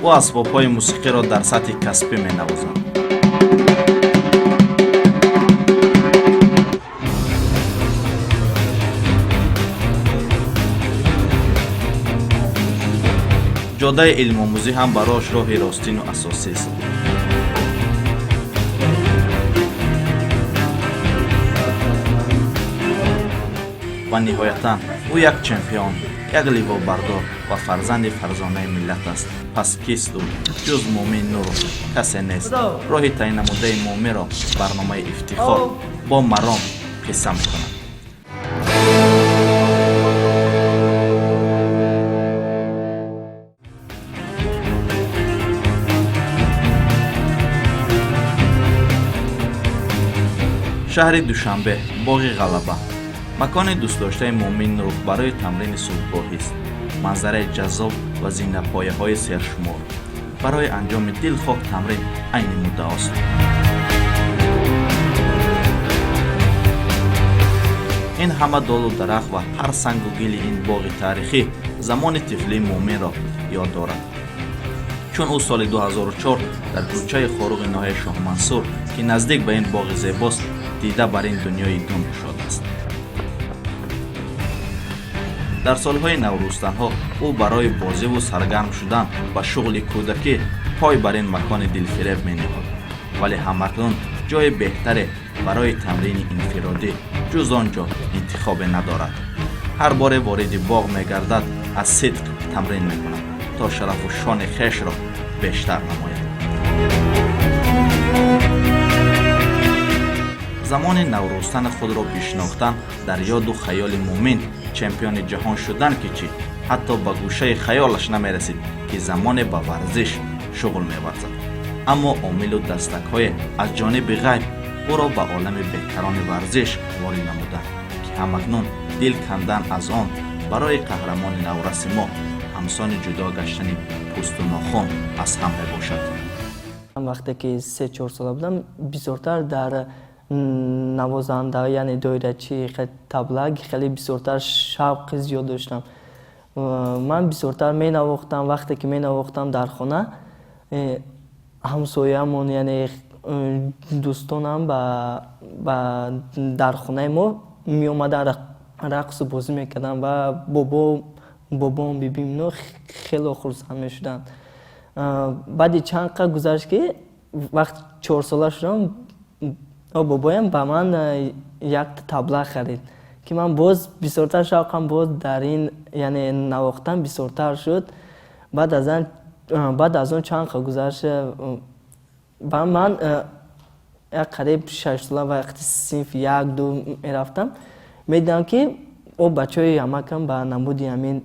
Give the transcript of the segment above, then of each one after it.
Ӯ асбобҳои мусиқиро дар сатҳи касбӣ менавозад. Ҷодаи илмомӯзӣ ҳам барояш роҳи ростину асосист. Ва ниҳоятан ӯ як чемпион, як ливобардор ва фарзанди фарзонаи миллат аст. Пас кист ӯ ҷуз Муъмин Нуров? Касе нест. Роҳи тай намудаи Муъминро барномаи Ифтихор бо маром қисса мекунад. Шаҳри Душанбе, боғи Ғалаба макони дӯстдоштаи Муъмин Нуров барои тамрини субҳгоҳист. Манзараи ҷаззоб ва зинапояҳои сершумор барои анҷоми дилхоҳ тамрин айни муддаост. Ин ҳама долу дарахт ва ҳар сангу гили ин боғи таърихӣ замони тифлии Муъминро ёд дорад, чун ӯ соли 2004 дар кӯчаи Хоруғи ноҳияи Шоҳмансур, ки наздик ба ин боғи зебост, дида бар ин дунёи дун кушодааст. Дар солҳои наврӯстанҳо ӯ барои бозиву саргарм шудан ба шуғли кӯдакӣ пой бар ин макони дилфиреб мениҳод, вале ҳамакнун ҷои беҳтаре барои тамрини инфиродӣ ҷуз он ҷо интихобе надорад. Ҳар боре вориди боғ мегардад, аз сидқ тамрин мекунад, то шарафу шони хешро бештар намояд. Замони наврӯстани худро бишнохтан дар ёду хаёли Муъмин чемпиони ҷаҳон шудан ки чӣ, ҳатто ба гӯшаи хаёлаш намерасид, ки замоне ба варзиш шуғл меварзад. Аммо омилу дастакҳое аз ҷониби ғайб ӯро ба олами бекарони варзиш ворид намуданд, ки ҳамакнун дил кандан аз он барои қаҳрамони навраси мо ҳамсони ҷудо гаштани пӯсту нохун аз ҳам мебошад. Вақте ки 3-4 сола будам, бисёртар дар навозанда, яъне доирачи, табла хеле бисёртар шавқи зиёд доштам. Ман бисёртар менавохтам. Вақте ки менавохтам дар хона, ҳамсояамон, яъне дӯстонам ба дар хонаи мо меомаданд, рақсу бозӣ мекарданд ва бобо, бобом, бибим ино хело хурсанд мешуданд. Баъди чанд қад гузашт, ки вақт 4 сола шудам, бобоям ба ман якта табла харид, ки ман боз бисёртар шавқам боз дар ин, яъне навохтан, бисёртар шуд. Баъд аз он чанд қад гузашт, ба ман як қариб 6 сола, вақти синфи як ду мерафтам, медидам, ки о бачаҳои амакам ба намуди ҳамин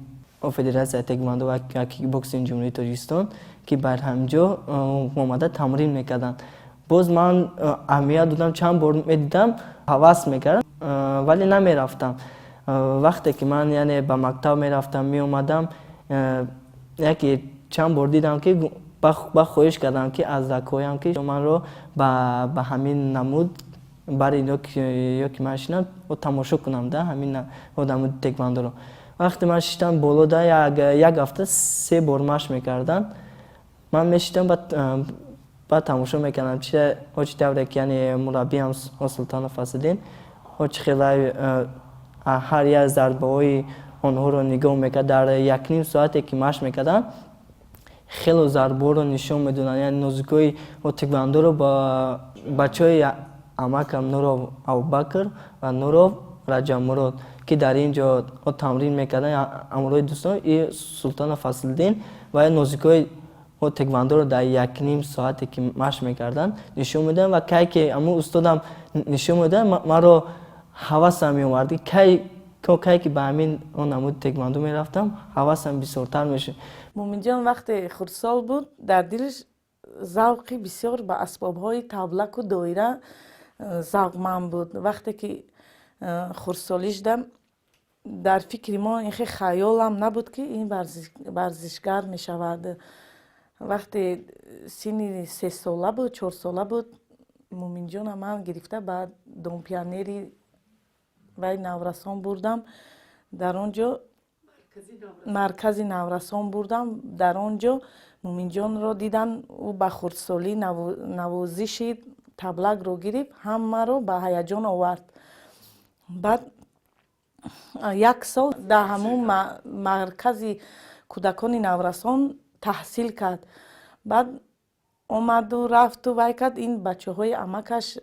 Федератсияи тэквондо ва кикбоксинг Ҷумҳурии Тоҷикистон, ки бар ҳаминҷо омада тамрин мекарданд. Боз ман аҳамият додам, чанд бор медидам, ҳавас мекардам, вале намерафтам. Вақте ки ман, яъне, ба мактаб мерафтам, меомадам, яке чанд бор дидам, ки ба хоҳиш кардам, ки аз акоям, ки манро ба ҳамин намуд бари ё ки ман шинам, тамошо кунам да ҳамин намуди тэквондоро. Вақте ман шиштам боло да, як ҳафта се бор машқ мекарданд, ман мешиштам, баъд тамошо мекардам, чӣ тавре ки, яъне, мураббиам Султанов Фазлиддин чӣ хелай ҳар як зарбаҳои онҳоро нигоҳ мекард. Дар якним соате ки машқ мекарданд, хело зарбаҳоро нишон медоданд, яъне нозукиҳои тэквондоро ба бачаҳои амакам Нуров Абубакр ва Нуров Раҷабмурод, ки дар ин ҷо тамрин мекарданд ҳамроҳи дӯстон и Султанов Фазлиддин, ва нозукиҳои тэквондоро дар якним соате ки машқ мекарданд, нишон медоданд. Ва кай ки ҳамун устодам нишон медоданд, маро ҳавасам меомад, кай кай ки ба ҳамин он намуди тэквондо мерафтам, ҳавасам бисёртар мешуд. Муъминҷон вақте хурдсол буд, дар дилаш завқи бисёр ба асбобҳои таблаку доира завқманд буд. Вақте ки хурдсолӣ шудам, дар фикри мо ин хел хаёлам набуд, ки ин варзишгар мешавад. Вақте синни 3 сола буд, 4 сола буд, Муъминҷона ман гирифта ба Дом пионери вай наврасон бурдам. Дар он ҷо Маркази наврасон бурдам. Дар он ҷо Муминҷонро дидан, ӯ ба хурдсолӣ навозиши таблакро гирифт, ҳамаро ба ҳаяҷон овард. Баъд як сол дар ҳамун маркази кӯдакони наврасон таҳсил кард. Баъд омаду рафту вай кард. Ин бачаҳои амакаш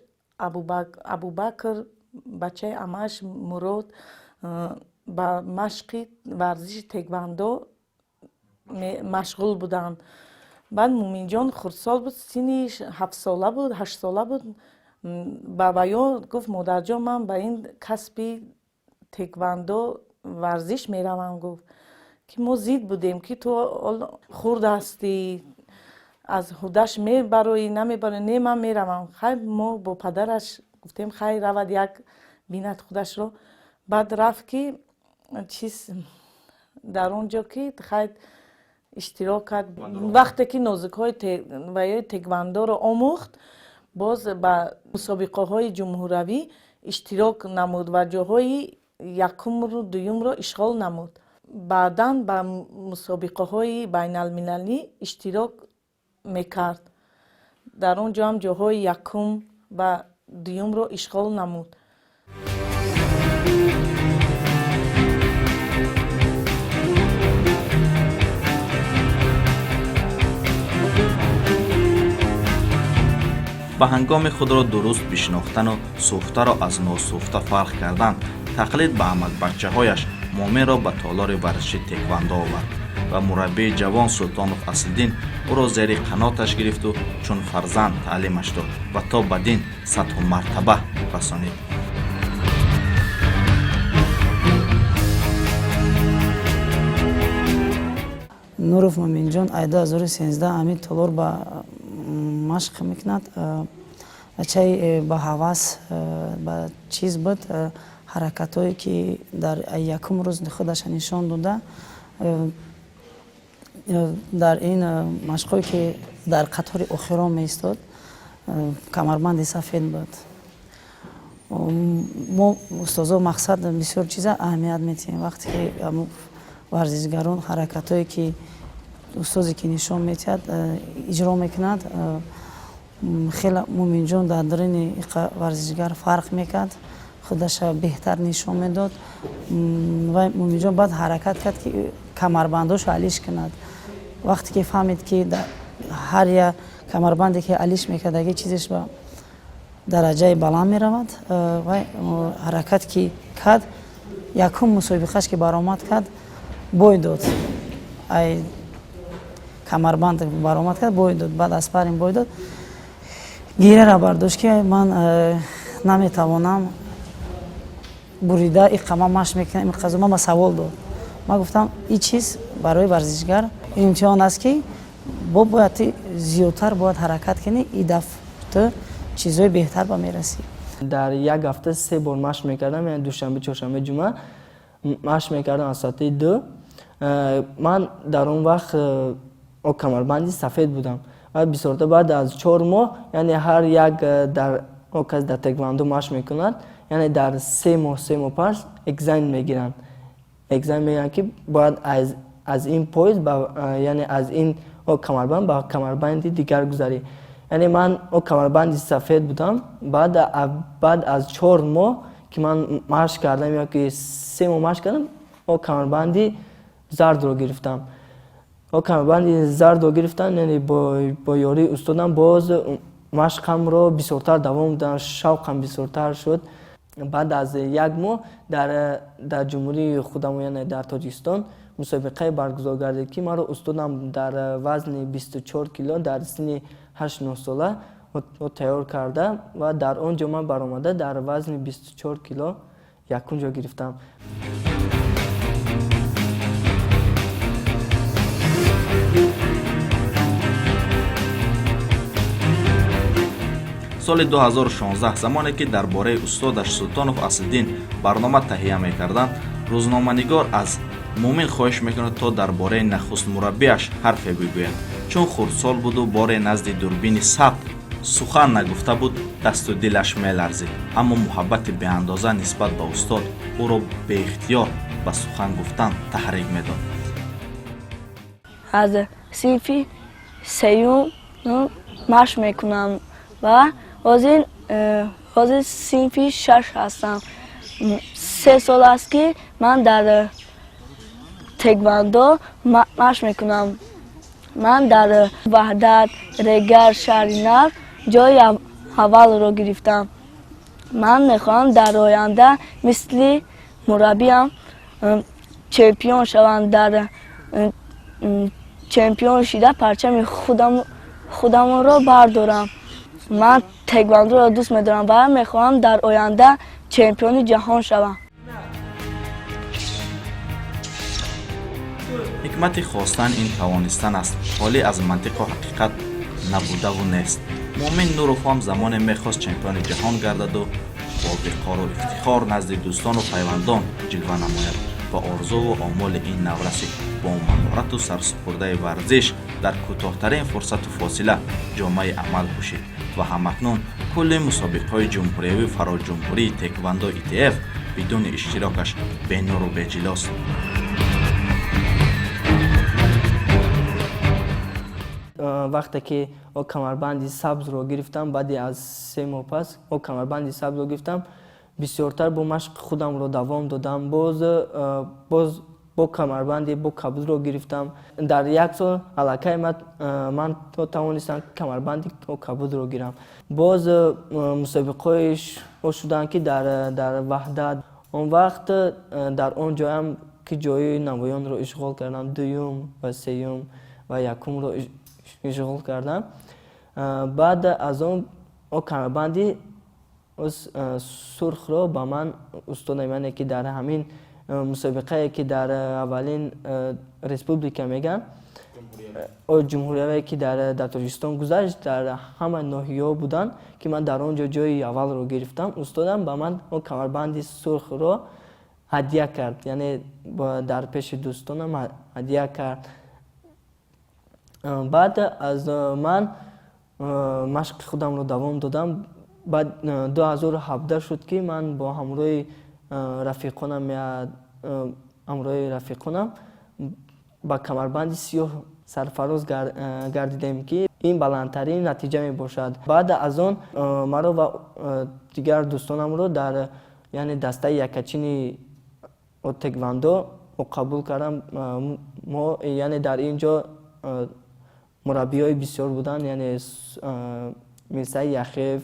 Абубакр, бачаи амааш Мурод ба машқи варзиши теквандо машғул буданд. Баъд Муминҷон хурдсол буд, синни 7-сола буд, 8-сола буд. Ба ваё гуфт: «Модарҷон, ман ба ин касби теквандо варзиш меравам», гуфт. Ки мо зид будем, ки ту хурд ҳастӣ, аз ҳудаш мебароӣ, намебароӣ. Не, ман меравам. Хай, мо бо падараш гуфтем: хай, равад, як бинад худашро. Баъд рафт, ки чиз дар он ҷо ки хай иштирок кард. Вақте ки нозукҳои ваёи теквандоро омӯхт, боз ба мусобиқаҳои ҷумҳуравӣ иштирок намуд ва ҷоҳои якумру дуюмро ишғол намуд. Баъдан ба мусобиқаҳои байналмилалӣ иштирок мекард. Дар он ҷо ҳам ҷоҳои якум ва дуюмро ишғол намуд. Ба ҳангоми худро дуруст бишнохтану сӯхтаро аз носӯхта фарқ кардан, тақлид ба амакбачаҳояш Муъминро ба толори варзиши теквандо овард ва мураббии ҷавон Султонов Аслиддин ӯро зери қаноташ гирифту чун фарзанд таълимаш дод ва то бадин сатҳу мартаба расонид. Нуров Муминҷон ай 2013 ҳамин толор ба машқ мекунад. Бачаи ба ҳавас, ба чиз буд. Ҳаракатҳое ки дар якум рӯз худаша нишон дода, дар ин машқҳое ки дар қатори охирон меистод, камарбанди сафед буд. Мо устозо мақсад бисёр чиза аҳамият метиҳем. Вақте ки варзишгарон ҳаракатҳое ки устозе ки нишон метиҳад, иҷро мекунад, хеле Муминҷон дар даруни варзишгар фарқ мекард, худаша беҳтар нишон медод. Ва Муминҷон баъд ҳаракат кард, ки камарбандошо алиш кунад. Вақте ки фаҳмид, ки ҳар як камарбанде ки алиш мекардаги, чизеш ба дараҷаи баланд меравад, вай ҳаракат ки кард, якум мусобиқаш ки баромад кард, бой дод. Ай камарбанд баромад кард, бой дод. Баъд аз спарринг бой дод, гиряра бардошт, ки ман наметавонам бурида, иқа ман машқ мекунам, иқа. Ман ба савол дод. Ман гуфтам: ин чиз барои варзишгар имтиҳон аст, ки бо бояд зиёдтар бояд ҳаракат кунӣ, и даф ту чизҳои беҳтар ба мерасӣ. Дар як ҳафта се бор машқ мекардам, яъне душанбе, чоршанбе, ҷумъа машқ мекардам аз соати 2. Ман дар он вақт камарбанди сафед будам ва бисёрта баъд аз 4 моҳ, яъне ҳар як дар кас дар теквандо машқ мекунад, яъне дар 3 моҳ, 3 моҳ пас экзамен мегиранд. Экзамен мегиранд, ки бояд аз ин пояс, яъне аз ин камарбанд ба камарбанди дигар гузарӣ. Яъне ман камарбанди сафед будам. Баъд аз 4 моҳ ки ман машқ кардам ё ки 3 моҳ машқ кардам, камарбанди зардро гирифтам. Камарбанди зардро гирифтам, яъне бо ёрии устодам боз машқамро бисёртар давом додам, шавқам бисёртар шуд. Баъд аз як моҳ дар ҷумҳурии худамон, яъне дар Тоҷикистон, мусобиқае баргузор гардид, ки маро устодам дар вазни 24 кило дар синни 8-9 сола тайёр карда ва дар он ҷо ман баромада, дар вазни 24 кило якум ҷо гирифтам. Соли 2016, замоне ки дар бораи устодаш Султонов Аслиддин барнома таҳия мекарданд, рӯзноманигор аз Муъмин хоҳиш мекунад, то дар бораи нахуст мураббиаш ҳарфе бигӯяд. Чун хурдсол буду боре назди дурбини сабт сухан нагуфта буд, дасту дилаш меларзид, аммо муҳаббати беандоза нисбат ба устод ӯро беихтиёр Ба сухан гуфтан таҳрик медод. Аз синфи сеюм машқ мекунам ва ҳозир синфи шаш ҳастам. 3 сол аст, ки ман дар теквандо машқ мекунам. Ман дар Ваҳдат, Регар, шаҳри Нав ҷои аввалро гирифтам. Ман мехоҳам дар оянда мисли мураббиам чемпион шавам, дар чемпион шида парчами худамонро бардорам. Ман теквандоро дӯст медорам ва мехоҳам дар оянда чемпиони ҷаҳон шавам. Ҳикмати хостан ин тавонистан аст, холӣ аз мантиқу ҳақиқат набудаву нест. Муъмин Нуров ҳам замоне мехост чемпиони ҷаҳон гардаду бо виқору ифтихор назди дӯстону пайвандон ҷилва намояд ва орзуву омоли ин навраси бо маҳорату сарсупурдаи варзиш дар кӯтоҳтарин фурсату фосила ҷомаи амал пӯшид ва ҳамакнун кулли мусобиқаҳои ҷумҳуриявию фароҷумҳурии теквандо ИТФ бидуни иштирокаш бенуру беҷилост. Вақте ки камарбанди сабзро гирифтам, баъди аз 3 моҳ пас камарбанди сабзро гирифтам, бисёртар бо машқи худамро давом додам. Боз бо камарбанди бо кабудро гирифтам. Дар як сол аллакай ман тавонистам камарбанди кабудро гирам. Боз мусобиқаҳое шуданд, ки дар Ваҳдат, он вақт дар он ҷоям ки ҷои намоёнро ишғол кардам, дуюм ва сеюм ва якумро ишғол кардам. Баъд аз он камарбанди сурхро ба ман устодам, яъне ки дар ҳамин мусобиқае, ки дар аввалин республика мегӯянд, ҷумҳурияве, ки дар Тоҷикистон гузашт, дар ҳама ноҳияҳо буданд, ки ман дар он ҷо ҷои аввалро гирифтам, устодам ба ман камарбанди сурхро ҳадя кард, яъне дар пеши дӯстонам ҳадя кард. Баъд аз ман машқи худамро давом додам. Баъд 2017 шуд, ки ман бо ҳамроҳи рафиқонам ба камарбанди сиёҳ сарфароз гардидем, ки ин баландтарин натиҷа мебошад. Баъд аз он маро ва дигар дӯстонамро дар, яъне, дастаи якачини теквандо қабул кардам. Мо, яъне, дар ин ҷо мураббиҳои бисёр буданд, яъне Мирсаид Яхиев,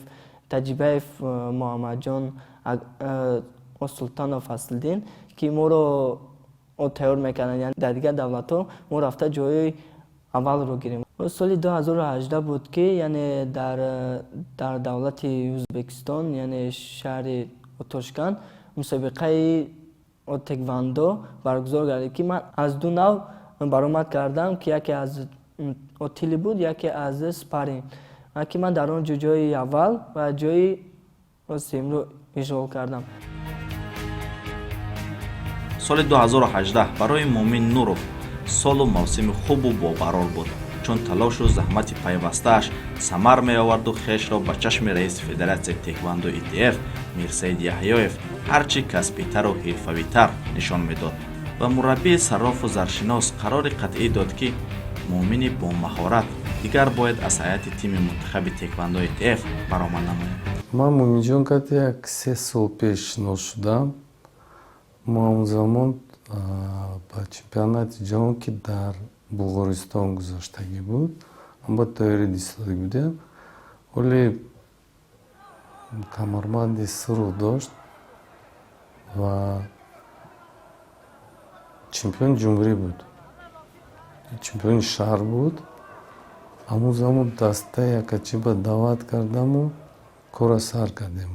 Таҷибаев Муҳаммадҷон, Султанов Фаслиддин, ки моро тайёр мекарданд. Дар дигар давлатҳо мо рафта ҷои аввалро гирем. Соли 2018 буд, ки, яъне, дар давлати Ӯзбекистон, яъне шаҳри Тошканд, мусобиқаи теквандо баргузор гардид, ки ман аз ду нав баромад кардам, ки яке аз тили буд, яке аз спарринг, ки ман дар он ҷо ҷои аввал ва ҷои сеюмро ишғол кардам. Соли 2018 барои Муъмин Нуров солу мавсими хубу бобарор буд, чун талошу заҳмати пайвастааш самар меоварду хешро ба чашми раиси федератсияи теквандо ИТФ Мирсаид Яҳёев ҳарчи касбитару ҳирфавитар нишон медод ва мураббии саррофу заршинос қарори қатъӣ дод, ки муъмини бомаҳорат дигар бояд аз ҳайати тими мунтахаби теквандо ИТФ баромад намояд. Ман Муъминҷон кати як 3 сол пеш шинос шудам. Мо он замон ба чемпионати ҷаҳон, ки дар Булғористон гузаштагӣ буд, ба тайёрӣ дистодагӣ будем. Вале камарбанди сурх дошт ва чемпиони ҷумҳурӣ буд, чемпиони шаҳр буд. Ҳамон замон дастаи Акачиба даъват кардаму корро сар кардем.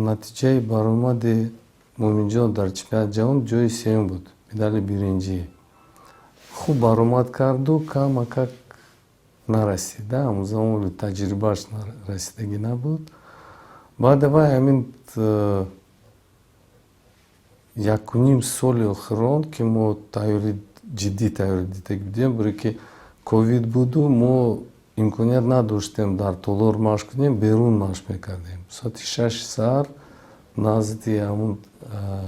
Натиҷаи баромади Муъминҷон дар чемпионати ҷаҳон ҷои сеюм буд, медали биринҷӣ. Хуб баромад карду камакак нарасид. Ҳамон замон таҷрибааш расидагӣ набуд. Баъда вай ҳамин якуним соли охирон, ки мо тайёри ҷиддӣ тайёрӣ дидагӣ будем, барое ки ковид буду мо имконият надоштем дар толор машқ кунем, берун машқ мекардем. Соати 6 саҳар Назди ҳамун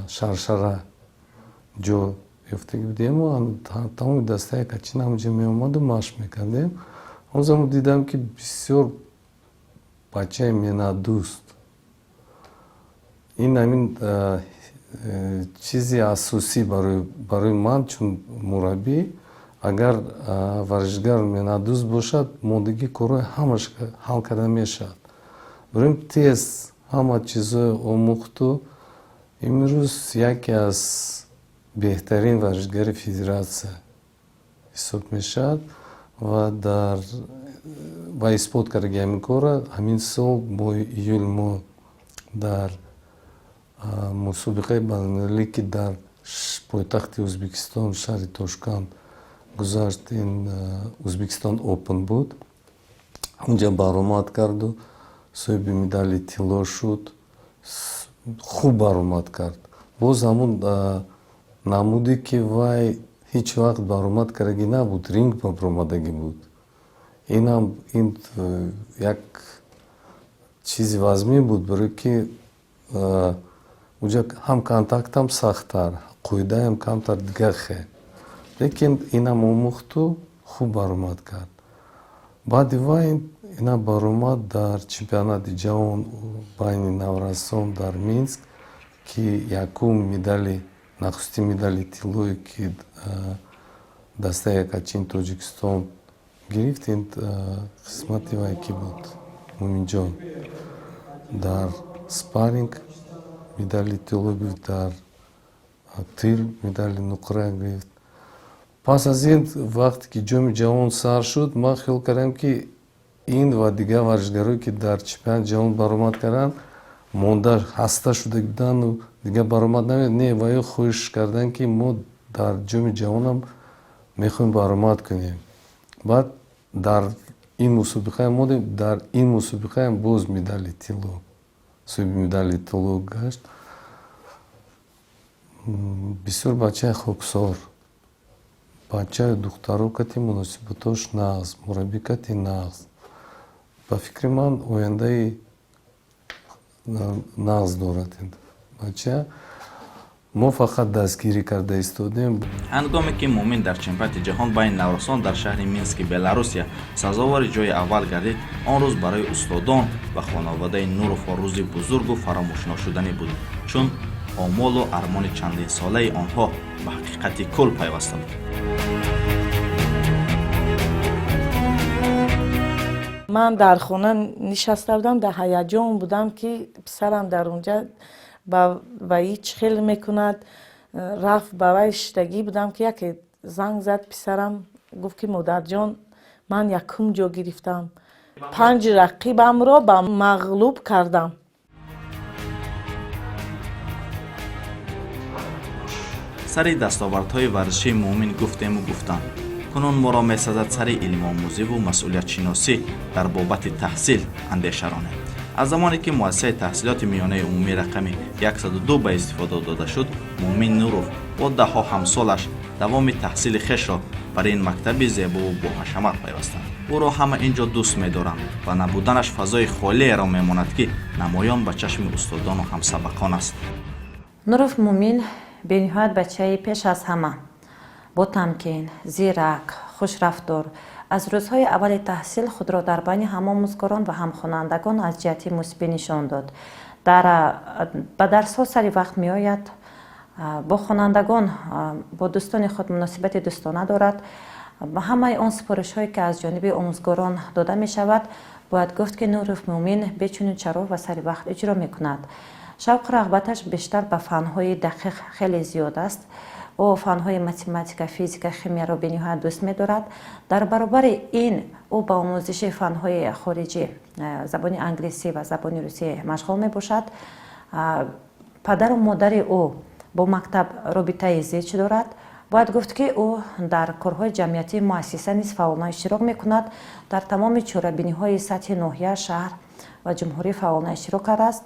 шаршара ҷо ёфтагӣ будему, тамоми дастаи Качин ҳамҷо меомаду машқ мекардем. Он замон дидам, ки бисёр бачаи меҳнатдӯст. Ин ҳамин чизи асосӣ барои ман чун мураббӣ: агар варзишгар меҳнатдӯст бошад, мондагии корҳои ҳамаш ҳал карда мешавад. Барои тез ҳама чизҳои омӯхту имрӯз яке аз беҳтарин варзишгари федератсия ҳисоб мешавад ва дар ва исбот кардаги ҳамин корро. Ҳамин сол, моҳи июл, мо дар мусобиқаи байналмилалӣ, ки дар пойтахти Ӯзбекистон, шаҳри Тошканд гузашт, ин Ӯзбекистон Open буд, унҷа баромад карду соҳиби медали тилло шуд. Хуб баромад кард. Боз ҳамун намуде, ки вай ҳеҷ вақт баромад кардагӣ набуд, ринг баромадагӣ буд. Инам ин як чизи вазмин буд, барое ки уҷа ҳам контактам сахттар, қоидаам камтар дигар хел, лекин инам омӯхту хуб баромад кард. Баъди вай ина баромад дар чемпионати ҷаҳон байни наврасон дар Минск, ки якум медали, нахустин медали тиллое, ки дастаи Якачин Тоҷикистон гирифт, ин қисмати вай ки буд, Муминҷон. Дар спарринг медали тилло гирифт, дар тир медали нуқра гирифт. Пас аз ин, вақте ки Ҷоми ҷаҳон сар шуд, ман хиёл кардам, ки ин ва дигар варзишгарое, ки дар чемпионати ҷаҳон баромад карданд, монда хаста шуда буданду дигар баромад намед. Не, ва ё хоҳиш карданд, ки мо дар Ҷоми ҷаҳонам мехоҳем баромад кунем. Баъд дар ин мусобиқаам модем, дар ин мусобиқаам боз медали тилло, соҳиби медали тилло гашт. Бисёр бачаи хоксор, бачаю духтаро кати муносибатош нағз, мураббӣ кати нағз. Ба фикри ман, ояндаи нағз дорад ин бача. Мо фақат дастгирӣ карда истодем. Ҳангоме ки Муъмин дар чемпионати ҷаҳон байни наврасон дар шаҳри Мински Беларусия сазовори ҷои аввал гардид, он рӯз барои устодон ва хонаводаи Нуровҳо рӯзи бузургу фаромӯшношуданӣ буд, чун омолу армони чандинсолаи онҳо ба ҳақиқати кул пайваста буд. Ман дар хона нишаста будам, дар ҳаяҷон будам, ки писарам дар онҷа ба ваи чӣ хел мекунад. Рафт, ба вай шиштагӣ будам, ки яке занг зад. Писарам гуфт, ки модарҷон, ман якум ҷо гирифтам, панҷ рақибамро ба мағлуб кардам. Сари дастовардҳои варзишии Муъмин гуфтему гуфтанд. Кунун моро месазад сари илмомӯзиву масъулиятшиносӣ дар бобати таҳсил андеша ронем. Аз замоне ки муассисаи таҳсилоти миёнаи умумӣ рақами 102 ба истифода дода шуд, Муъмин Нуров бо даҳҳо ҳамсолаш давоми таҳсили хешро бар ин мактаби зебову боҳашамат пайвастанд. Ӯро ҳама ин ҷо дӯст медоранд ва набуданаш фазои холиеро мемонад, ки намоён ба чашми устодону ҳамсабақон аст. Нуров Муъмин бениҳоят бачаи пеш аз ҳама ботамкин, зирак, хушрафтор. Аз рӯзҳои аввали таҳсил худро дар байни ҳамомӯзгорон ва ҳамхонандагон аз ҷиҳати мусбӣ нишон дод. Ба дарсҳо сари вақт меояд, бо хонандагон, бо дӯстони худ муносибати дӯстона дорад. Ба ҳамаи он супоришҳое, ки аз ҷониби омӯзгорон дода мешавад, бояд гуфт, ки Нуров Муъмин бечуну чаро ва сари вақт иҷро мекунад. Шавқу рағбаташ бештар ба фанҳои дақиқ хеле зиёд аст. Ӯ фанҳои математика, физика, химияро бениҳоят дӯст медорад. Дар баробари ин ӯ ба омӯзиши фанҳои хориҷӣ, забони англисӣ ва забони русӣ машғул мебошад. Падару модари ӯ бо мактаб робитаи зич дорад. Бояд гуфт, ки ӯ дар корҳои ҷамъиятии муассиса низ фаъолона иштирок мекунад. Дар тамоми чорабиниҳои сатҳи ноҳия, шаҳр ва ҷумҳурӣ фаъолона иштирок кардааст.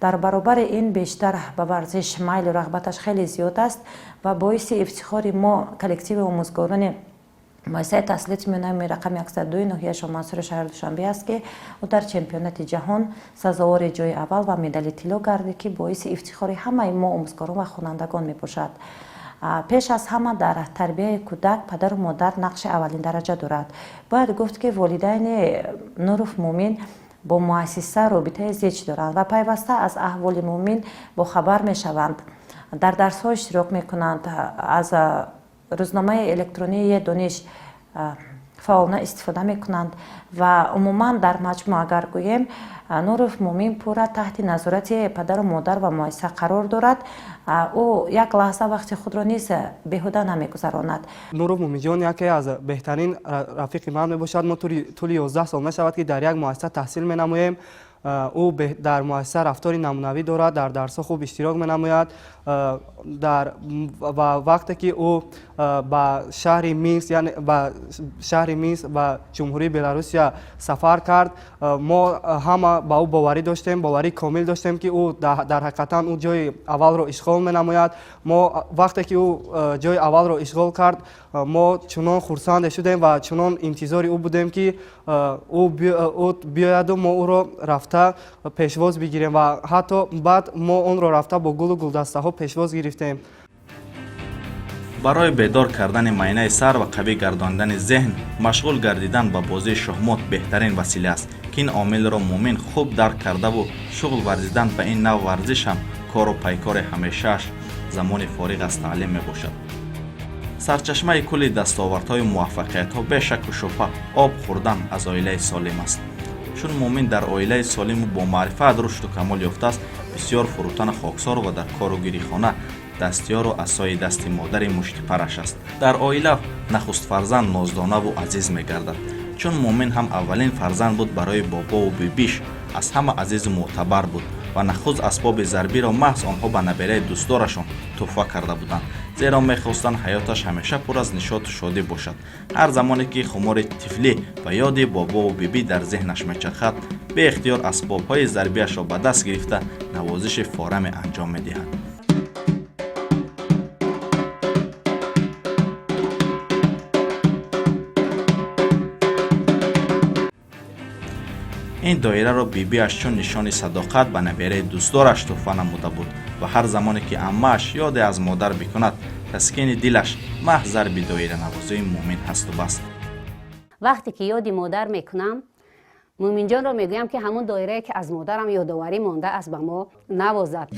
Дар баробари ин бештар ба варзиш майлу рағбаташ хеле зиёд аст ва боиси ифтихори мо, коллективи омӯзгорони Муассисаи таҳсилоти миёнаи рақами 102 ноҳияи Шоҳмансури шаҳри Душанбе аст, ки ӯ дар чемпионати ҷаҳон сазовори ҷои аввал ва медали тилло гардид, ки боиси ифтихори ҳамаи мо омӯзгорон ва хонандагон мебошад. Пеш аз ҳама дар тарбияи кӯдак падару модар нақши аввалин дараҷа дорад. Бояд гуфт, ки волидайни Нуров Муъмин бо муассиса робитаи зич доранд ва пайваста аз аҳволи Муъмин бохабар мешаванд, дар дарсҳо иштирок мекунанд, аз рӯзномаи электронии Дониш фаъолона истифода мекунанд ва умуман дар маҷмӯъ агар гӯем, Нуров Муъмин пурра таҳти назорати падару модар ва муассиса қарор дорад. Ӯ як лаҳза вақти худро низ беҳуда намегузаронад. Нуров Муъминҷон яке аз беҳтарин рафиқи ман мебошад. Мо тӯли 11 сол мешавад, ки дар як муассиса таҳсил менамоем. Ӯ дар муассиса рафтори намунавӣ дорад, дар дарсҳо хуб иштирок менамояд. Ва вақте ки ӯ ба шаҳри Минск, яъне ба шаҳри Минск, ба Ҷумҳурии Беларусия сафар кард, мо ҳама ба ӯ боварӣ доштем, боварии комил доштем, ки ӯ дар ҳақиқатан ӯ ҷои аввалро ишғол менамояд. Мо вақте ки ӯ ҷои аввалро ишғол кард, мо чунон хурсанде шудем ва чунон интизори ӯ будем, ки ӯ биёяду мо ӯро рафта пешвоз бигирем ва ҳатто баъд мо онро рафта бо гулу гулдастаҳо пешвоз гирифтем. Барои бедор кардани майнаи сар ва қавӣ гардондани зеҳн, машғул гардидан ба бозии шоҳмот беҳтарин васила аст, ки ин омилро Муъмин хуб дарк кардаву шуғл варзидан ба ин нав варзиш ҳам кору пайкори ҳамешааш замони фориғ аз таълим мебошад. Сарчашмаи кулли дастовардҳои муваффақиятҳо бешаку шубҳа об хӯрдан аз оилаи солим аст. Чун Муъмин дар оилаи солиму бомаърифат рушду камол ёфтааст, бисёр фурӯтану хоксор ва дар кору гирихона дастёру асои дасти модари муштипараш аст. Дар оила нахуст фарзанд ноздонаву азиз мегардад. Чун Муъмин ҳам аввалин фарзанд буд, барои бобову бибиш аз ҳама азизу мӯътабар буд ва нахуст асбоби зарбиро маҳз онҳо ба набераи дӯстдорашон тӯҳфа карда буданд, зеро мехостанд ҳаёташ ҳамеша пур аз нишоту шодӣ бошад. Ҳар замоне ки хумори тифлӣ ва ёди бобову бибӣ дар зеҳнаш мечархад, беихтиёр асбобҳои зарбиашро ба даст гирифта навозиши фораме анҷом медиҳад. Ин доираро бибиаш чун нишони садоқат ба набераи дӯстдораш тӯҳфа намуда буд ва ҳар замоне ки аммааш ёде аз модар бикунад, таскини дилаш маҳз зарби доиранавозии Муъмин ҳасту бас. Вақте ки ёди модар мекунам, Муъминҷонро мегӯям, ки ҳамун доирае, ки аз модарам ёдоварӣ мондааст, ба мо навозад.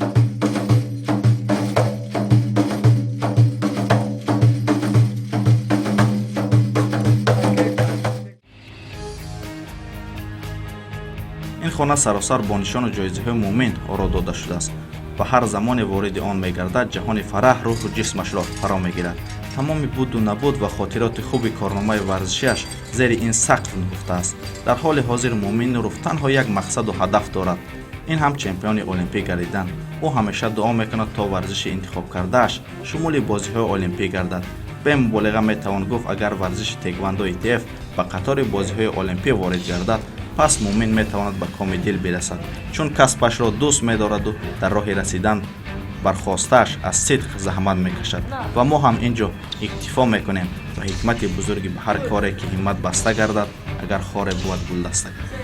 Ин хона саросар бо нишону ҷоизаҳои Муъмин оро дода шудааст ва ҳар замоне вориди он мегардад, ҷаҳони фараҳ рӯҳу ҷисмашро фаро мегирад. Тамоми буду набуд ва хотироти хуби корномаи варзишиаш зери ин сақф нуҳуфтааст. Дар ҳоли ҳозир Муъмин Нуров танҳо як мақсаду ҳадаф дорад, ин ҳам чемпиони олимпӣ гардидан. Ӯ ҳамеша дуо мекунад, то варзиши интихобкардааш шумули бозиҳои олимпӣ гардад. Бемуболиға метавон гуфт, агар варзиши теквандои ИТФ ба қатори бозиҳои олимпӣ ворид гардад, пас Муъмин метавонад ба коми дил бирасад, чун касбашро дӯст медораду дар роҳи расидан бархостааш аз сидқ заҳмат мекашад. Ва мо ҳам ин ҷо иктифо мекунем ва ҳикмати бузурги ба ҳар коре ки ҳиммат баста гардад, агар хоре бувад, гулдаста гардад.